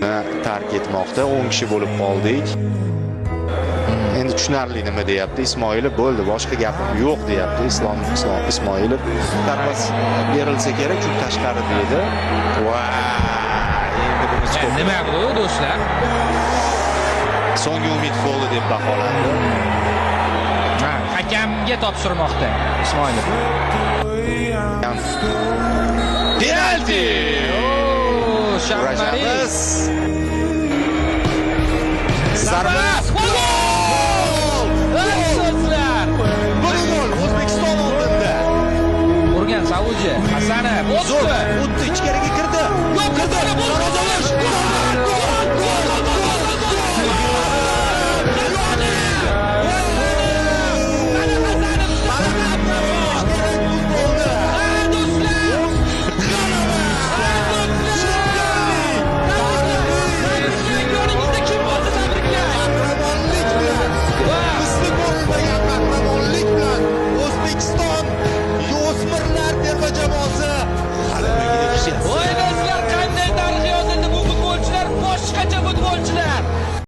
Tark etmoqda. 10 kishi bo'lib qoldik. Endi tushunarli nima deyapti Ismoilov, bo'ldi, boshqa gapim yo'q deyapti Islom Ismoilov. Zarba berilsa kerak, chunki tashqarida edi. Va endi buni nima bu do'stlar? So'nggi umid golli deb baholandi. Hakamga topshirmoqda Ismoilov. Penalti! Shamari. Zarba! Gol! Do'stlar! 1-0 O'zbekiston oldinda. Urgan Saudiya. Hasanov o'tdi.